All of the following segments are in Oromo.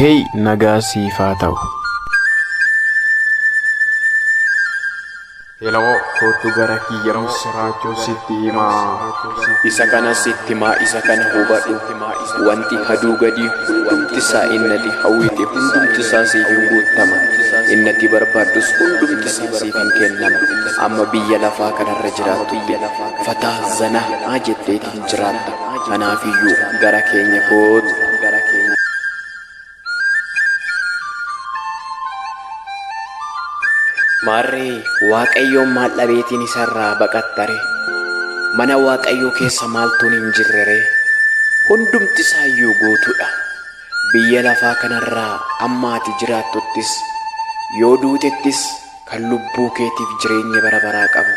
Hey nagaa siif haa ta'u. Hello koottu gara kiyya misiraachoo sitti himaa. Isa kana sitti himaa isa kana hubadhu. Wanti haduu gadii hundumti isaa innati hawwite hundumti isaa siif hin guuttama. Innati barbaaddus hundumti isaa siif hin kennama. Amma biyya lafaa kanarra jiraattutti fataa zanaa jetteetiin jiraatta. Kanaafiyyuu gara keenya kootu. Maarree Waaqayyoon maal dhabeetiin isarraa baqattare? Mana Waaqayyoo keessa maaltuun hin jirrere? Hundumti isaayyuu guutuudha. Biyya lafaa kanarraa amma ati jiraattuttis yoo duutettis kan lubbuu keetiif jireenya bara baraa qabu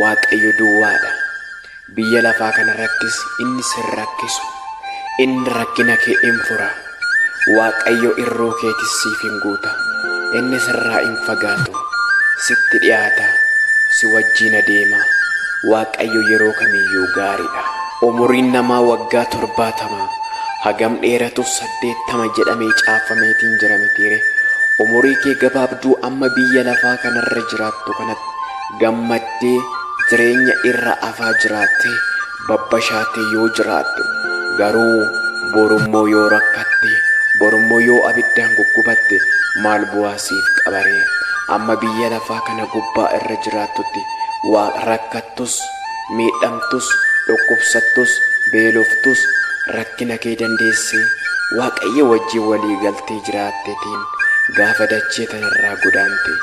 Waaqayyo duwwaadha. Biyya lafaa kanarrattis inni sin rakkisu. Inni rakkina kee in fura. Waaqayyo irruu keetis siif hin guuta. Inni sirraa hin fagaatu. Sitti dhiyaata. Si wajjin adeema. Waaqayyo yeroo kamiyyuu gaariidha. Umuriin namaa waggaa 70 hagam dheeratus 80 jedhamee caaffameetiin jira mitiire. Umurii kee gabaabduu amma biyya lafaa kanarra jiraattu kanatti gammaddee jireenya irra afaa jiraattee babbashaatee yoo jiraattu garuu borummoo yoo rakkatte borummoo yoo abiddaan guggubatte maal bu'aa siif qabaree? Amma biyya lafaa kana gubbaa irra jiraattutti waa rakkattus miidhamtus dhukkubsattus beeloftus rakkina kee dandeessee Waaqayyo wajjin walii galtee jiraatteetiin gaafa dachee tanarraa godaante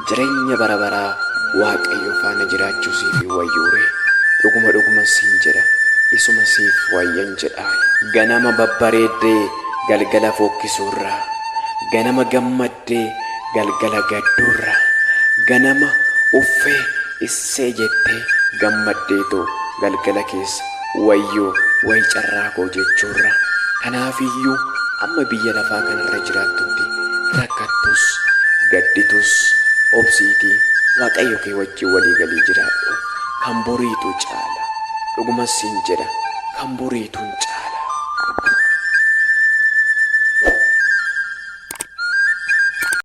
jireenya bara baraa Waaqayyo faana jiraachuu siif hin wayyuuree? Dhuguma dhuguman siin jedha, isuma siif wayyan jedha. Ganama babbareeddee galgala fokkisuurra, ganama gammaddee galgala gadduurra, ganama uffee issee jettee gammaddeetoo galgala keessa wayyoo way carraa koo jechuurra. Kanaafiyyuu amma biyya lafaa kanarra jiraattutti rakkattus, gadditus obsiitii Waaqayyo kee wajjin walii galii jiraadhu. Kan boriitu caala. Dhuguman siin jedha, kan boriitu hin caala.